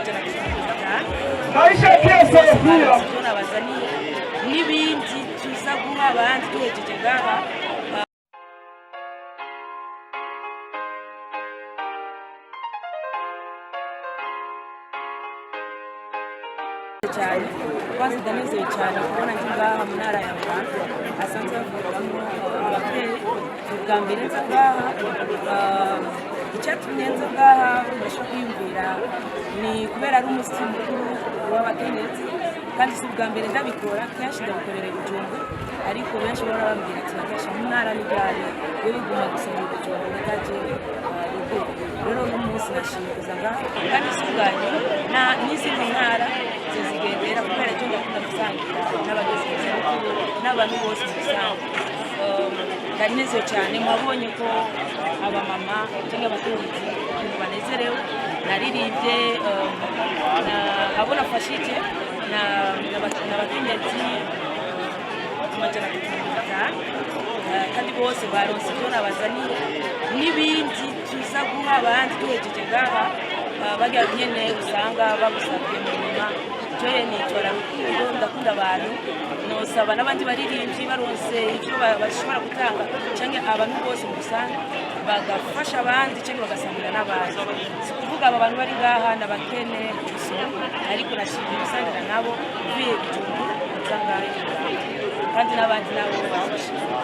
350. Maisha Bose baronse ivyo nabazaniye n'ibindi tuza guha abandi duhejeje ngaha. Cyane kwanza ndanezerewe cyane kubona ndi ngaha mu ntara ya Muramvya asanzwe havurwamo ababyeyi. Ni ubwa mbere nza ngaha. Icyatumye nza ngaha, murashobora kwiyumvira, ni kubera ari umunsi mukuru w'abakenyezi, kandi si ubwa mbere ndabikora, kenshi ndabikorera i Bujumbura, ariko benshi bahora bambwira ati: "Natasha, mu ntara n'iryari? Wewe guma gusa mu Bujumbura, utaje ruguru." Rero uno munsi nashimye kuza ngaha, kandi si ubwa nyuma, n'izindi ntara zizigendera, kubera cyo ndakunda gusangira n'abageze mu zabukuru n'abantu bose mu rusange. Ndanezerewe cyane. Mwabonye ko abamama cyangwa abakenyezi ukuntu banezerewe. Naririmbye, abo nafashije n'abakenyezi 350, kandi bose baronse ibyo nabazaniye n'ibindi tuza guha abandi duhejeje ngaha. Barya nyene usanga bagusabye mu nyuma. Jewe nitwara rukundo, ndakunda abantu. Nosaba n'abandi baririmbyi baronse ibyo bashobora gutanga, canke abantu bose mu rusange bagafasha abandi canke bagasangira n'abandi. Si kuvuga aba bantu bari ngaha n'abakene gusa, ariko nashimye gusangira nabo mvuye Bujumbura nza ngaha, kandi n'abandi nabo bazishima.